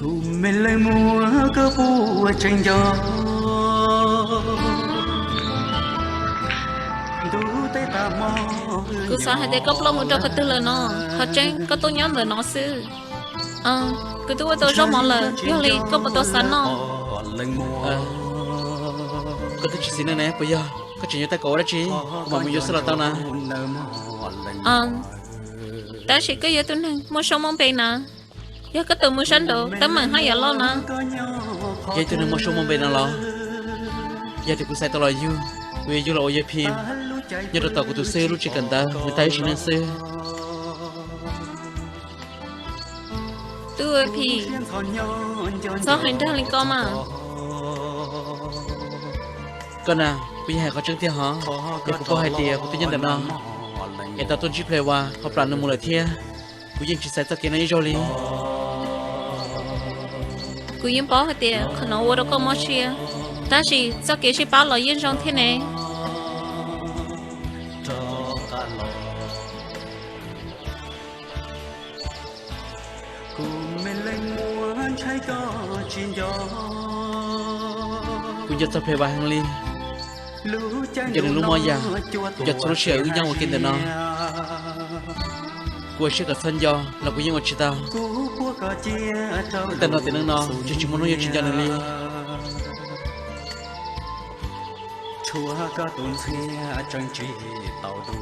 Me leej muam, koj puas tseem nco ntu tej tag hmo? Kuv xav hais tias koj ploj mus rau qhov twg lawm no, qhov tseeb koj tuaj nyob ntawm no xwb. Kuv twb ua tau zaub mov lawm, yog li koj puas tau xav noj? Koj twb tsis xis neej ne, puas yog koj tseem yuav tag kaum ua dab tsi? Kuv mam mus yuav xwb los tau na. Tab sis koj yog tus neeg muaj suab muaj npe na, yog koj tus mus sab nraud teeb meem haj yam loj na. Yog ib tug neeg muaj suab muaj npe no los? Yog tias kuv xaiv tau los yug, kuv yuav yug los ua yawg Phim, nyob rau tom kuv tus xib hwb lub tsev kawm ntawv nws tag ib sim neej xwb. Tub Phim, txhob hais nrag li ko mas. Koj na, kuv yeej hais qhov tseeb tiag hos. Yog kuv paub hais tias kuv twb nyob ntawm no es tau tuaj ntsib Plavas ho plam nws mus lawm thiab, kuv yeej tsis xaiv txoj kev no ib zaug li. Kuv yeej paub hais tias qhov no ua rau koj mob siab, tab sis txoj kev sib pab los yeej zoo thiab ne. Kuv me leej muam, ntshai koj tsis nco. Kuv nco txog Plavas heev li. Nco nws lub mob yam, nco txhua lub sij hawm wb nyob ua ke ntawm no. Kuv ua siab kom txhob nco los kuv yeej ua tsis tau. Tag nrho tiam neej no tseem tsis muaj hnub yuav tsis nco nws li. Tshuav koj tus ntxhiab tseem tsis tau tu.